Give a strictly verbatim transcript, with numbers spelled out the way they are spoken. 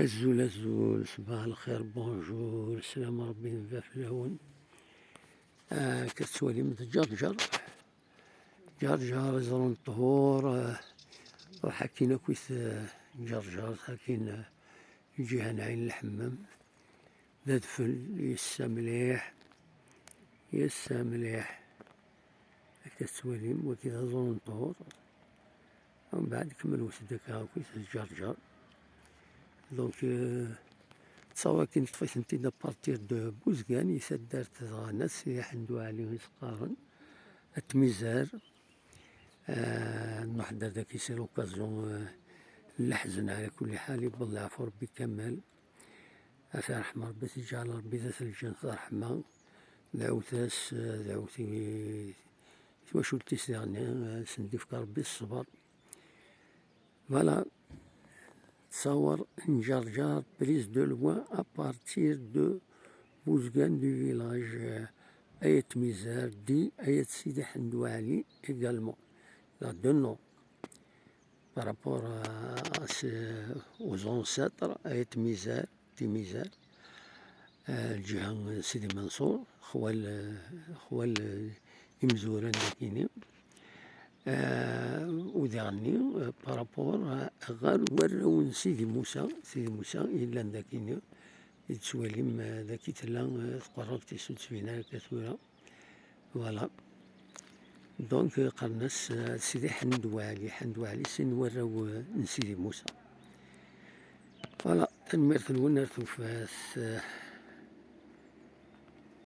Azul, azul, ṣbaḥ lxir, bonjour, sslam Ṛebbi yebda fell-awen. Ah, akka tettwalim d Ǧerǧer. Ǧerǧer iẓran ṭhur, ah, ruḥ akkin akkit, ah, Ǧerǧer, akkin, ah, lǧiha n Ɛin Lḥemmam. D adfel, yessa mliḥ, yessa mliḥ. Akka tettwalim, wagi d aẓru n ṭhur. Mbeɛd kemmel wet-d akka akkit d Ǧerǧer. Donc, euh, ttawa akken ṭṭef-itent-id à partir de Buzgan, i taddart dɣa n At Sidi Ḥend Waɛli i s-qqaren At Mizar. Euh, nḥedder daki c'est l'occasion, euh, n leḥzen, ɛla kulli ḥal, yewweḍ leɛfu Ṛebbi kamel. At ṛṛeḥma Ṛebbi teǧǧal Ṛebbi dat lǧennet ṛṛeḥma. Dɛut-as, dɛut i twacult-is diɣen, ad sen-d-ifk Ṛebbi ṣṣber. Voilà. Ttawer n Ǧerǧer, prise de loi à partir de Bouzgane du village, euh, Ayat Mizar, dit Ayat Sidi Ḥend Waɛli également. Il a deux noms. Par rapport à, à ce, aux ancêtres, Ayat Mizar, Timizar, euh, lǧiha n Sidi Manṣur, xwal, xwal, euh, imzuran dakini. Euh, u diɣenni, euh, par rapport, euh, ɣer warraw n Sidi Musa, Sidi Musa yellan dakini, i tettwalim, euh, daki tella, euh, tqerrabt-is ur d-tbin ara akka tura. Voilà. Donc, qqaren-as, euh, Sidi Ḥend Waɛli. Ḥend Waɛli, sin warraw, euh, n Sidi Musa. Voilà, tanemmirt-nwen, ar tufat, euh,